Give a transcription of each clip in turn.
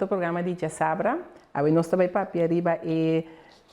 Otro programa di Djasabra. Awe nos ta bai papia riba e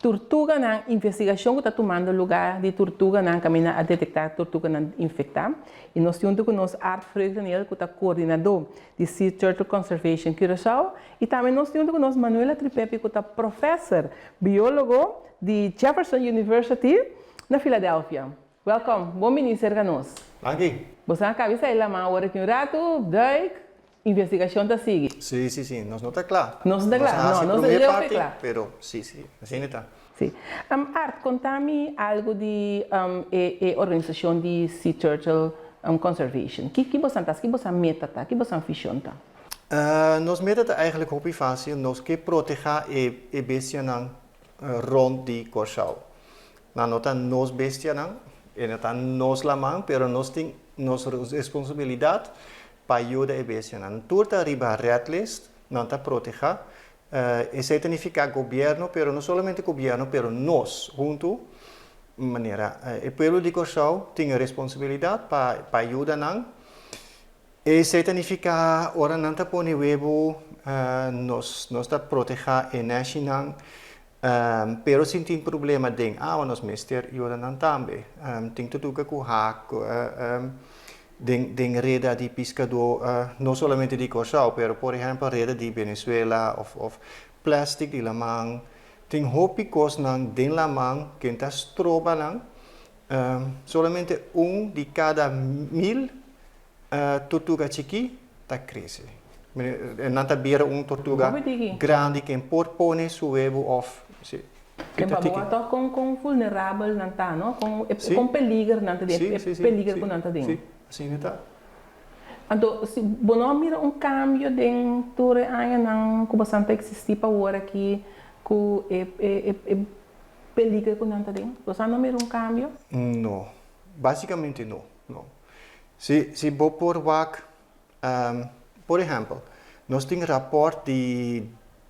turtuganan, investigashon ku ta tumando lugá di turtuganan kaminda a detektá turtuganan infektá. I nos tin huntu ku nos Art Vreugdenhil ku ta koordinadó di Sea Turtle Conservation Curaçao i tambe nos tin huntu ku nos Manuela Tripepi ku ta profèser biólogo di Jefferson University na Philadelphia. Welkom, bon bini serka nos. Danki. Boso a kabi sa e laman awor aki un ratu, duik, investigacion ta sigui. Si, si, si, nos no ta kla. Nos no ta kla, no, nos a hasi prome parti, pero si, si, asina ta. Si. Art, konta mi algu di e e organisashon di Sea Turtle Conservation. Ki ki bosan ta hasi? Ki bosan meta ta? Ki bosan vision ta? Nos meta ta eigenlijk hopi fácil, nos ke protehá e e bestianan rond di Kòrsou. Nan no ta nos bestianan, e no ta nos laman, pero nos tin nos responsabilidat pa yuda e bestianan. Tur ta riba red list, nan ta protehá. Esei ta nifiká gobièrnu, pero no solamente gobièrnu, pero nos huntu, manera e pueblo di Kòrsou tin e responsabilidat pa yuda nan. Esei ta nifiká ora nan ta pone webu, nos ta protehá e nèshinan. Pero si tin problema den awa nos mester yuda nan tambe. Tin tortuga ku hak den den reda di piskadó, no solamente di Kòrsou, pero por ehèmpel reda di Venezuela òf òf plèstik di laman. Tin hopi kosnan den laman ken ta stroba nan. Solamente un di kada mil Tortuga chikí ta krese. Nan ta bira un tortuga grandi ken por pone su webu òf si. Ken pa bo a tòg kon kon vulnerabel nan ta no? Kon kon peliger nan ta den, e peliger ku nan ta den. Si, asina ta. Anto si bo no a mira un kambio den tur e añanan ku bosan ta eksistí pa awor aki ku e e peliger ku nan ta den? Bosan no mira un kambio? No, básikamente no, no. Si, si bo por wak, por ehèmpel, nos tin rapòrt di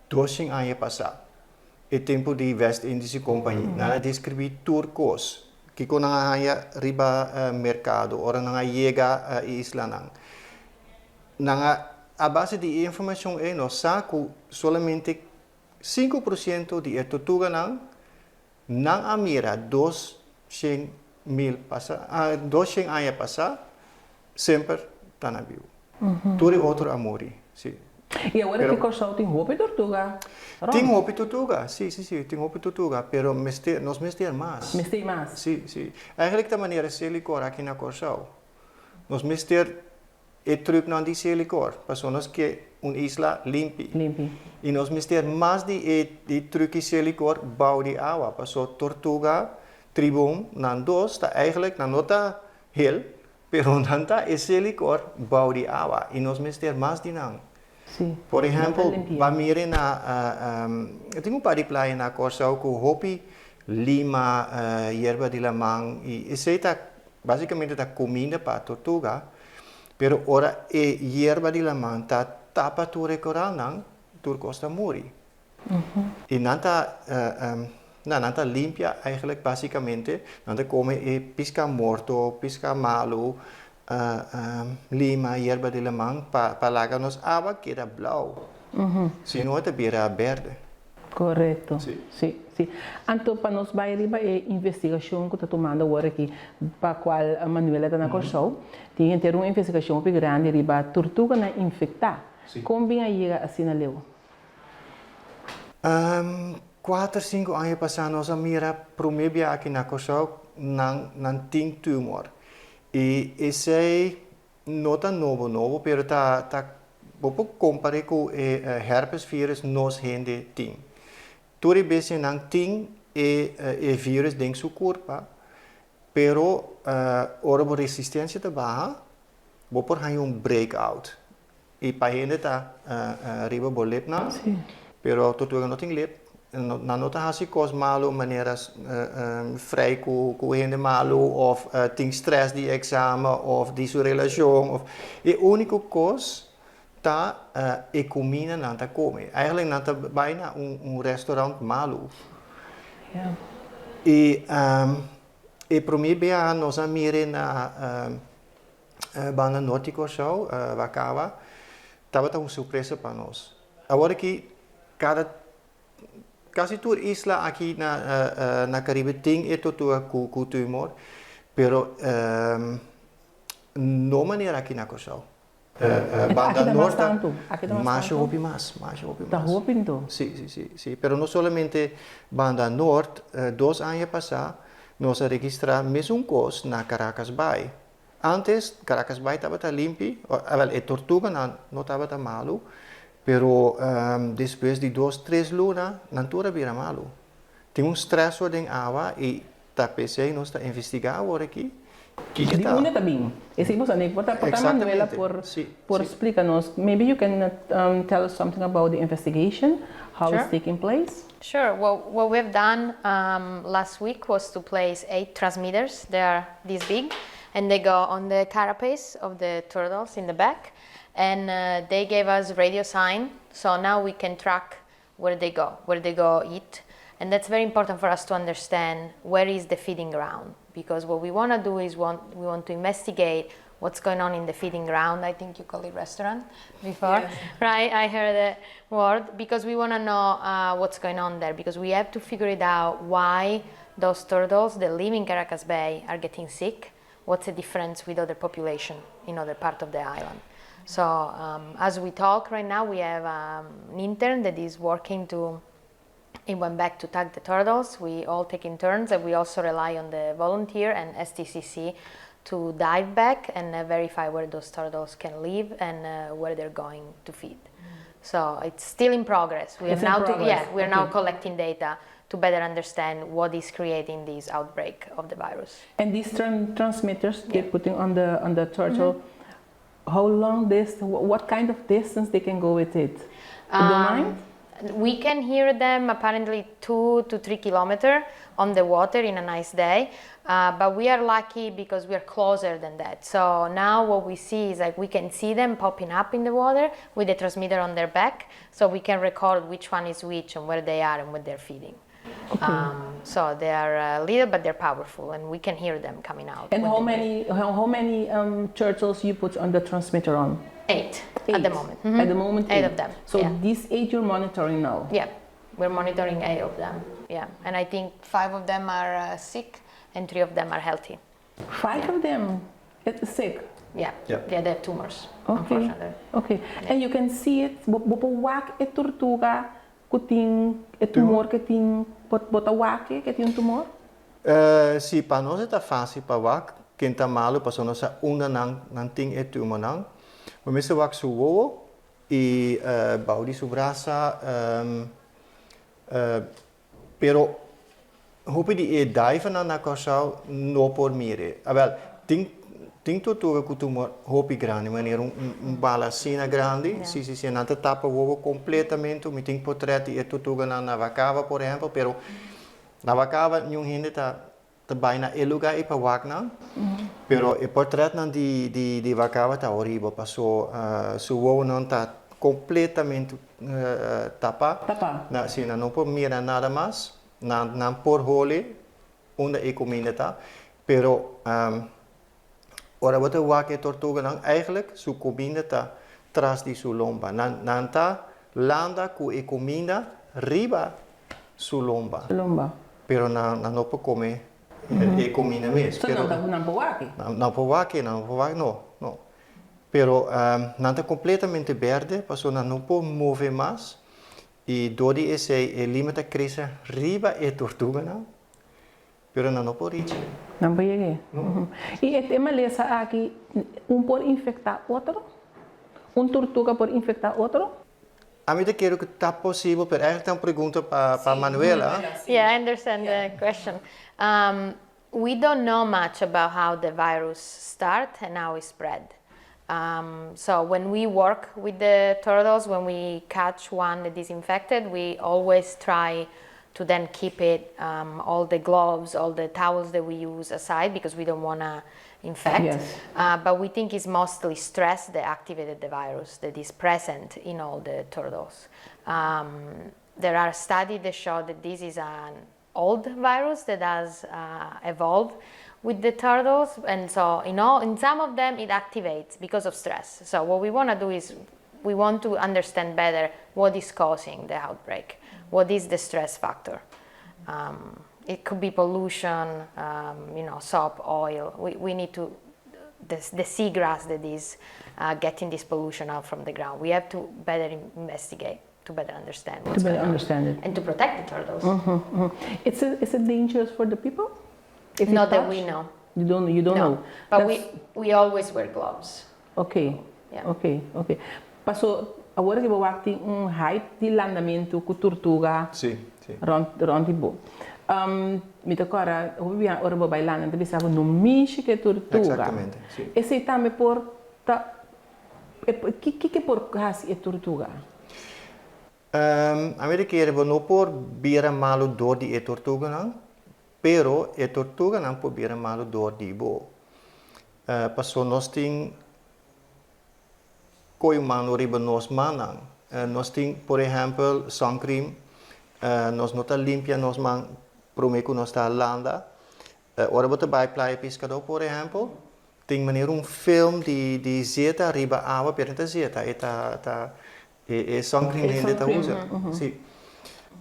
doshen aña pasá, e tempu di West Indische Compagnie. Nan a deskribí tur kos, kiko nan a haña riba merkado ora nan a yega e islanan. Nan a, a base di e informashon ei nos sa ku solamente 5% di e tortuganan Nan a mira 200 mil pasa, 200 aña pasá, semper ta na biu. Tur e otro a muri, si. I awor aki Kòrsou tin hopi tortuga rònt? Tin hopi tortuga, si, si, si, tin hopi tortuga, pero mester, nos mester mas. Mester mas? Si, si. Eigenlijk ta manera Selikor aki na Kòrsou. Nos mester E truknan di Selikor, pasobra nos ke un isla limpi. Limpi. I nos mester mas di e di truki Selikor bou di awa, pasobra tortuga, tribon, nan dos ta eigenlijk, nan no ta hel, pero nan ta e Selikor bou di awa i nos mester mas di nan. Sí. Por ehempel, ba mira na, tin un par di playa na Kòrsou ku hopi lima, yerba di laman i esei ta Básicamente ta cuminda pa tortuga, pero ora e yerba di laman ta tapa tur e coralnan, tur cos ta muri. Y nan ta, na, nan ta limpia eigenlijk básicamente, nan ta come e pisca morto, pisca malo, lima, yerba di laman, pa laga nos awa keda blauw. Si no e ta bira berde. Korekto. Sí. Sí, sí. Anto pa nos bai riba e investigashon ku ta tumando awor aki pa kual Manuela ta na Kòrsou, tin henter un investigashon hopi grandi riba turtuganan infektá. Sí. Kon bin a yega asina leu? Kuater, sinku aña pasá nos a mira promé bia aki na Kòrsou nan nan tin tumor. I esei no ta nobo nobo, pero ta ta bo por kompar'é ku e herpes virus nos hende tin. Tur e bestianan tin e e virus den su kurpa, pero ora bo resistensia ta baha, bo por haña un break out. I pa hende ta riba bo lipnan, pero tortuga no tin lip, nan no ta hasi kos malu manera frei ku hende malu òf tin strès di eksamen òf di su relashon òf e úniko kos ta e kuminda nan ta kome. Eigentlik nan ta bai na un restaurant malu. I e promé biaha nos a mir'é na Banda nort di Kòrsou, Wakawa, tabata un surpresa pa nos. Awor aki kasi tur isla aki na Karibe tin e tortuga ku tumor, pero no manera aki na Kòrsou. Banda nort ta masha hopi mas, masha hopi mas. Ta hopi anto? Si, si, si, si. Pero no solamente banda nort, 2 aña pasá nos a registrá mesun kos na Caracas Bay. Antes Caracas Bay tabata limpi, awèl, e tortuganan no tabata malu, pero despues di 2, 3 luna nan tur a bira malu. Tin un stressor den awa i ta p'esei nos ta investigá awor aki kiko Di ta. unda ta bin? Esei boso por ta Manuela por splika nos. Maybe you can tell us something about the investigation, how it's taking place. Sure. Well, what we've done last week was to place eight transmitters. They are this big, and they go on the carapace of the turtles in the back. And they gave us radio sign, so now we can track where they go eat. And that's very important for us to understand where is the feeding ground, because what we want to do is we want to investigate what's going on in the feeding ground. I think you call it restaurant before, right? I heard the word because we want to know what's going on there, because we have to figure it out why those turtles that live in Caracas Bay are getting sick. What's the difference with other population in other part of the island? So as we talk right now, we have an intern that is working to he went back to tag the turtles. We all take in turns, and we also rely on the volunteer and STCC to dive back and verify where those turtles can live and where they're going to feed. So it's still in progress. We It's are in now to, progress. Yeah, we are now collecting data to better understand what is creating this outbreak of the virus. And these transmitters they're putting on the turtle, how long this, what kind of distance they can go with it? You don't mind? We can hear them apparently 2 to 3 kilometer on the water in a nice day, but we are lucky because we are closer than that. So now what we see is like we can see them popping up in the water with the transmitter on their back, so we can record which one is which and where they are and what they're feeding. So they are little, but they're powerful, and we can hear them coming out And when how they breathe. many turtles you put on the transmitter on? Eight, at the Eight. moment. At the moment, Eight of them. So these eight you're monitoring now. Yeah, we're monitoring eight of them. Yeah, and I think five of them are sick and three of them are healthy. Five of them get sick. Yeah, yeah, they have tumors, unfortunately. Okay. And you can see it, bo por wak e tortuga ku tin e tumor ku tin, bo ta wak ku tin un tumor? Si, pa nos ta fásil pa wak ken ta malu, paso nos sa unda nan tin e tumor nan. Bo mester wak su wowo i bou di su brasa, pero hopi di e diver na Kòrsou no por mira. Awèl, tin tortuga ku tumor hopi grandi, manera un bala asina grandi, si, nan ta tapa wowo kompletamente. Mi tin portrèt di e tortuga na Wacawa, por ehèmpel, pero na Wacawa ningun hende ta bai na e lugá ei pa wak nan. Pero e portrèt nan di Wacawa ta horibel, paso su wowo nan ta kompletamente tapá. Tapá. Na, si, nan no por mira nada mas, nan por hole unda e kuminda ta, pero ora bo ta wak e tortuga nan, eigenlijk su kuminda ta tras di su lomba. Nan ta landa ku e kuminda riba su lomba. Lomba. Pero nan no por kome e kuminda mes. So Pero nan ta nan por wak. Nan por wak, nan por wak, no. Pero nan ta kompletamente bèrdè, paso nan no por move mas. I dor di esei e lima ta krese riba e tortuga nan, pero nan no por reach. Nan por yega. I e malesa aki, un por infektá otro? Un tortuga por infektá otro? Ami ta kere ku ta posibel, pero eigenlijk ta un pregunta pa Manuela. Yeah, I understand the question. We don't know much about how the virus start and how it spread. So when we work with the turtles, when we catch one that is infected, we always try to then keep it, all the gloves, all the towels that we use aside because we don't want to infect. But we think it's mostly stress that activated the virus that is present in all the turtles. There are studies that show that this is an old virus that has evolved with the turtles, and so in some of them it activates because of stress. So what we want to do is We want to understand better what is causing the outbreak, what is the stress factor. It could be pollution, soap, oil. We need to, the seagrass that is getting this pollution out from the ground. We have to better investigate to better understand what's To better going on. Understand it. And to protect the turtles. Is it dangerous for the people? If you Not that touch? We know. You don't No. know. But we always wear gloves. Yeah. Ok. Paso, awor ku bo tin un hype di landamentu ku turtuga rònt di bo. Mi ta kòrda, hopi ora bo bai landa, bo sa no mishi ku turtuga. Eksaktamente, si. Esei tambe por ta ki por hasi e turtuga? Ami ta kere bo no por bira malu dor di e tortuganan, pero e tortuganan por bira malu dor di bo. Paso nos tin kos malu riba nos mannan. Nos tin, por ehèmpel, sun cream. Nos no ta limpia nos man promé ku nos ta landa. Ora bo ta bai Playa Piskadó, por ehèmpel, tin manera un film di zeta riba awa, pero no ta zeta, e ta e sun cream E hende ta sun cream, usa. Si.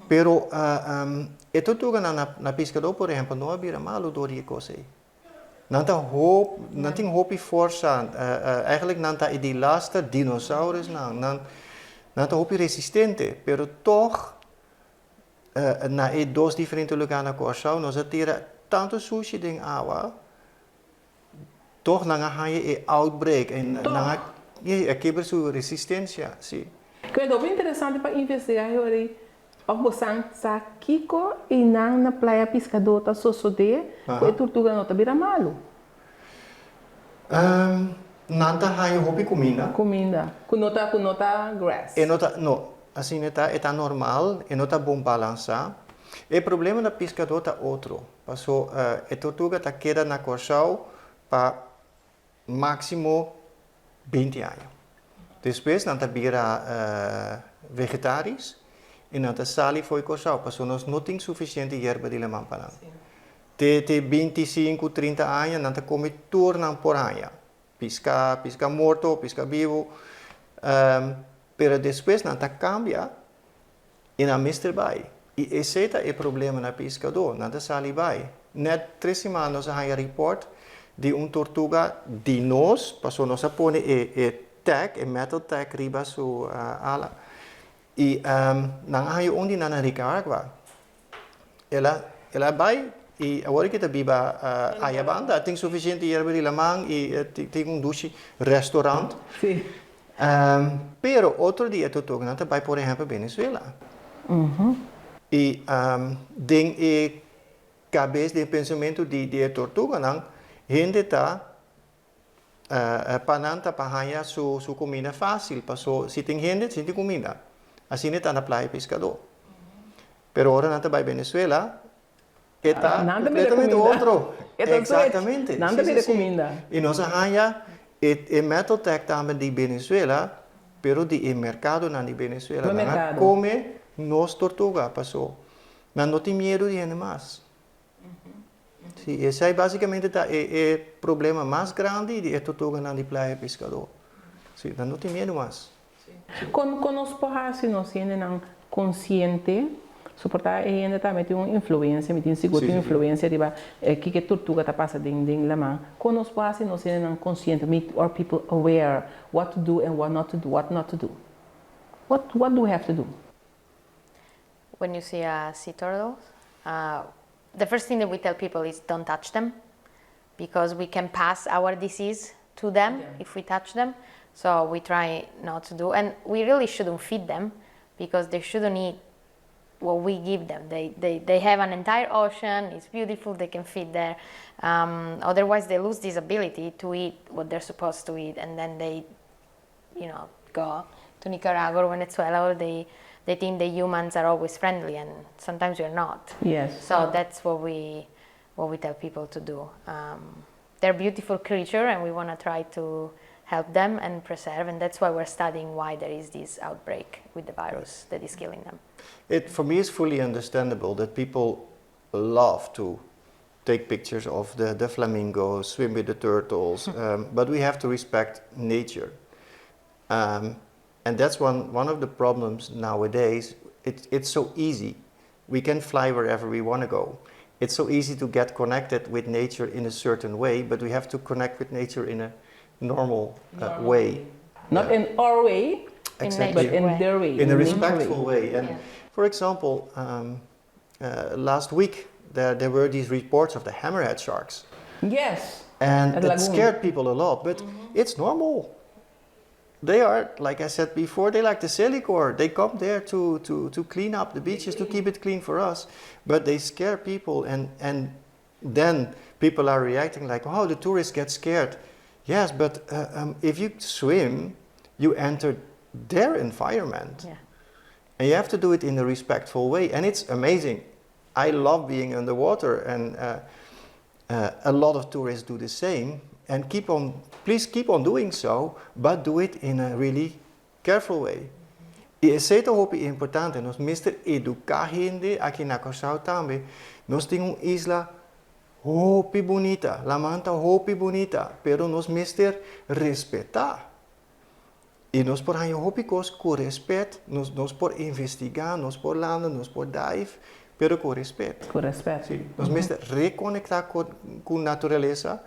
Pero e tortuganan na Piskadó, por ehèmpel, no a bira malu dor di kos ei. Nan tin hopi forsa, eigenlijk nan ta di laatste dinosaurus nan ta hopi resistente, pero toch na e dos diferente lugánan na Kòrsou, nos a tira tantu sushi den awa, toch nan a haña e outbreak en nan a e kibra su resistensia, si. Ku ta interesante pa investigá awor. Òf bo sa kiko i nan na Playa Piskadó ta sosodé, ku e turtuga no ta bira malu. Nan ta haña hopi kuminda. Kuminda. Ku no ta grass. E no ta, no, asina e ta normal, e no ta bon balansá. E problema na Piskadó ta otro. Paso e tortuga ta keda na Kòrsou pa máksimo 20 aña. Despues nan ta bira vegetarisch i nan ta sali fo'i Kòrsou, paso nos no tin sufisiente yerba di laman pa nan. Te 25, 30 aña nan ta kome tur nan por haña. Piska, piska morto, piska bibu. Pero despues nan ta kambia i nan mester bai. I esei ta e problema na Piskadó, nan ta sali bai. Net 3 siman nos a haña report di un tortuga di nos, paso nos a pone e tag, e metal tag riba su ala. I nan a haña un di nan na Nicaragua. El a bai i awor ku ta biba aya banda, tin sufisiente yerba di laman i tin un dushi restaurant. Pero otro dia tortuga nan ta bai, por ehèmpel, Venezuela. I den e kabes di pensamentu di tortuganan, hende ta pa nan ta pa haña su kuminda fásil, paso si tin hende, si tin kuminda. Asina ta na Playa Piskadó. Pero ora nan ta bai Venezuela, e ta Nan ta bira kompletamente kuminda. otro. E ta switch. Eksaktamente. Nan ta bira kuminda. I nos a haña e metal tag tambe di Venezuela, pero di e merkadonan di Venezuela. Do Nan a merkado. kome nos tortuga, paso. Nan no tin miedu di hende mas. Si, esei básikamente ta e problema mas grandi di e tortuganan di Playa Piskadó. Si, nan no tin miedu mas. Kon nos por hasi nos hendenan konsiente, soportá e hende tambe tin un influensia, mi tin sigur tin influensia riba kiko tortuga ta pasa den laman. Kon nos por hasi nos hendenan konsiente, make our people aware what to do and what not to do, what not to do. What do we have to do? When you see a sea turtle, the first thing that we tell people is don't touch them because we can pass our disease to them if we touch them. So we try not to do, and we really shouldn't feed them because they shouldn't eat what we give them. They have an entire ocean, it's beautiful, they can feed there. Otherwise, they lose this ability to eat what they're supposed to eat, and then they go to Nicaragua or Venezuela, or they think the humans are always friendly, and sometimes we're not. So that's what we tell people to do. They're beautiful creature, and we want to try to help them and preserve, and that's why we're studying why there is this outbreak with the virus that is killing them. For me, it's fully understandable that people love to take pictures of the flamingos, swim with the turtles, but we have to respect nature. And that's one of the problems nowadays. It's so easy. We can fly wherever we want to go. It's so easy to get connected with nature in a certain way, but we have to connect with nature in a normal way. Not in our way, Exactly. but in Way. Their way. In a nature respectful way. And for example, last week there were these reports of the hammerhead sharks. And At it Lagoon. Scared people a lot, but it's normal. They are, like I said before, they like the Selikor. They come there to clean up the beaches, to keep it clean for us. But they scare people, and then people are reacting like, "Oh, the tourists get scared." Yes, but if you swim, you enter their environment. And you have to do it in a respectful way. And it's amazing. I love being underwater, and a lot of tourists do the same. And please keep on doing so, but do it in a really careful way. I esei ta hopi importante, nos mester eduká hende aki na Kòrsou tambe. Nos tin un isla hopi bunita, laman ta hopi bunita, pero nos mester respetá. I nos por haña hopi kos ku rèspèt, nos por investigá, nos por landa, nos por dive, pero ku rèspèt. Ku rèspèt. Si, nos mester rekonektá ku naturalesa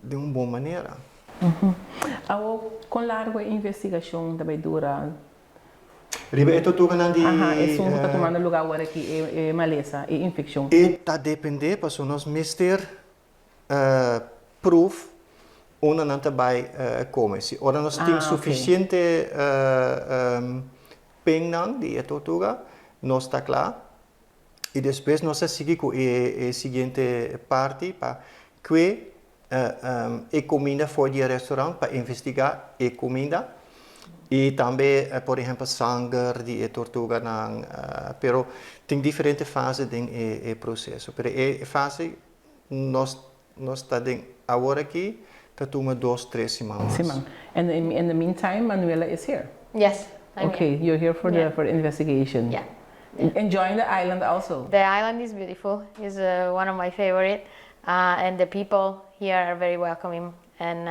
di un bon manera. Awor, kon largu e investigashon ta bai dura? Riba e tortuganan di Aha, esun ku ta tumando lugá awor aki, e malesa, e infekshon. E ta dependé, pasobra nos mester proof unda nan ta bai kome. Si ora nos tin sufisiente pinnan di e tortuga, nos ta kla. I despues nos ta sigui ku e siguiente parti pa kue e kuminda for di e restaurant pa investigá e kuminda. I tambe, por ehèmpel, sanger di e tortuganan. Pero tin diferente fase den e proseso. Pero e fase nos ta den awor aki ta tuma 2, 3 siman mas. Siman. And in the meantime, Manuela is here. Yes, I'm Okay, here. You're here for the investigation. Yeah. Enjoying the island also. The island is beautiful. It's one of my favorite, and the people here are very welcoming. And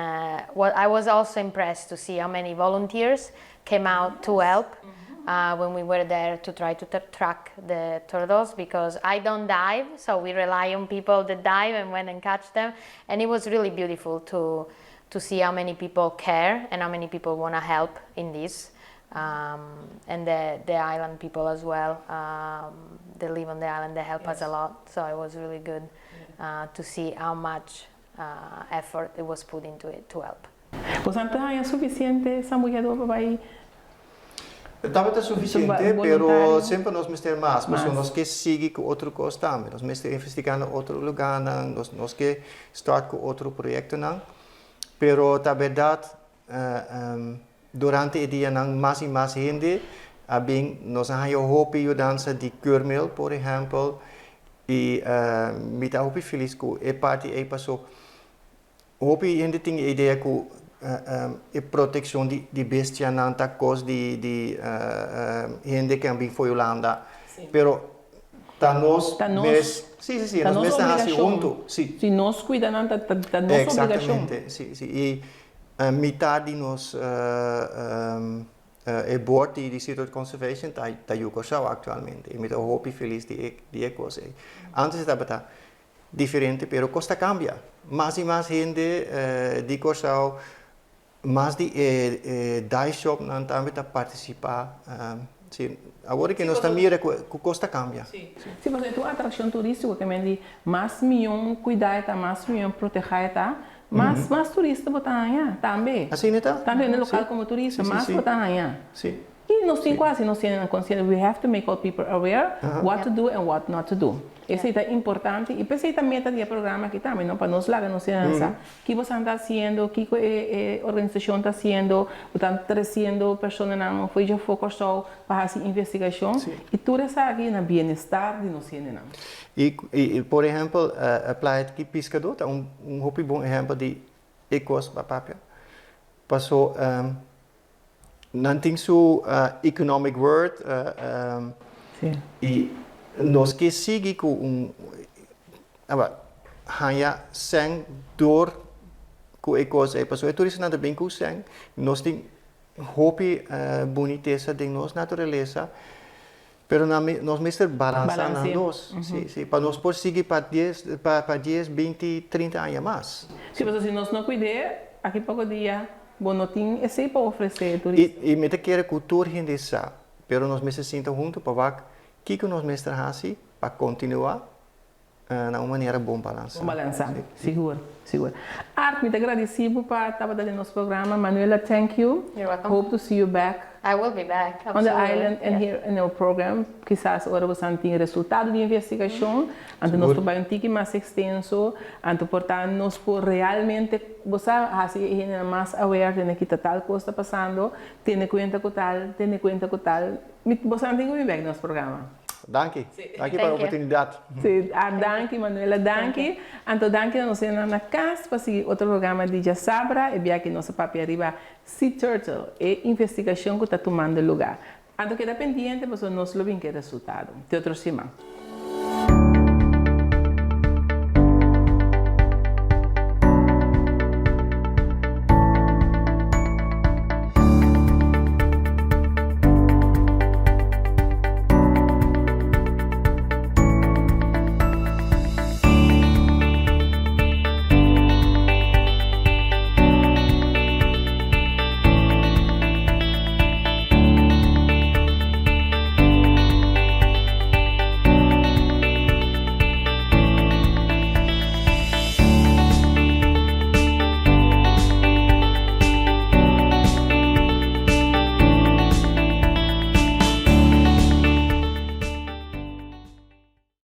what I was also impressed to see how many volunteers came out to help when we were there to try to track the turtles, because I don't dive, so we rely on people that dive and went and catch them. And it was really beautiful to see how many people care and how many people want to help in this. And the island people as well. They live on the island, they help us a lot. So it was really good to see how much effort it was put into it to help. Pues anto e sufisiente sambuyadó pa bai Tabata sufisiente, pero voluntario. Semper nos mester mas, Mas. mas nos ke sigui ku otro kos tambe. Nos mester investigá na otro lugá, nos ke start ku otro proyektonan. Pero ta berdat, durante e dianan mas i mas hende a bin, nos a haña hopi yudansa di Keurmail, por ehèmpel, i mi ta hopi felis ku e parti ei pasó. Hopi hende tin e idea ku e protekshon di bestianan ta kos di hende ku a bin for Hulanda. Pero ta nos Ta nos- mes, si, ta nos nos mes ta hasi obligashon. huntu, si. Si nos kuida nan, ta nos obligashon. Eksaktamente, si. I mitar di nos e board di Sea Turtle Conservation ta yu Kòrsou aktualmente. I mi ta hopi felis di e kos ei. Antes tabata diferente, pero kos ta kambia. Mas i mas hende di Kòrsou, mas di dive shop nan tambe ta partisipá. Si, awor ku nos ta mira ku kos ta kambia. Si, mas e un atrakshon turístiko ku men mas mihó kuida ta, mas mihó protehá ta, mas turista bo ta haña tambe. Asina ta? Tantu na lokal komo turista, mas bo ta haña. I nos tin kasi nos tin konsiensia. We have to make all people aware what to do and what not to do. Esei ta importante i p'esei tambe ta e programa aki tambe, no? Pa nos laga nos mm kiko boso ta hasiendo, kiko e organisashon ta hasiendo, ta tresiendo personanan for di afó Kòrsou pa hasi investigashon i tur esaki na bienestar di nos hendenan. I, por ehèmpel, Playa di Piskadó ta un hopi bon ehèmpel di e kos pa papia. Pasó nan tin su economic worth i nos ke sigui ku un aba haña sèn dor ku e kos ei pasó e turistanan ta bin ku sèn nos tin. Hopi bunitesa den nos naturalesa, pero nos mester balansa nan dos, si, si, pa nos por sigui pa dies, pa dies, binti, 30 aña mas. Si, pasobra si nos no kuid'é, aki poko dia bo no tin esei pa ofresé e turista. I mi ta kere ku tur hende sa, pero nos mester sinta huntu pa wak kiko nos mester hasi pa kontinuá na un manera bon balansá. Bon balansá, sigur, sigur. Art, mi ta gradisí bo pa tabata den nos programa. Manuela, thank you. You're welcome. Hope to see you back. I will be back, on the absolutely. Island and here in our program. Kisas ora bo san tin resultado di investigashon, anto nos por bai un tiki mas ekstenso, anto por ta nos por realmente, bo sa, hasi e hendenan mas aware tene kita tal kos ta pasando, tene kuenta ku tal, tene kuenta ku tal. Mi, bo san tin ku bin bek den nos programa. Danki. Danki pa e oportunidat. Si, ah danki Manuela, danki. Anto danki na nos hendenan na kas pa sigui otro programa di Djasabra, e bia ki nos a papia riba Sea Turtle, e investigashon ku ta tumando lugá. Anto keda pendiente pasobra nos lo bin ku e resultado. Te otro siman.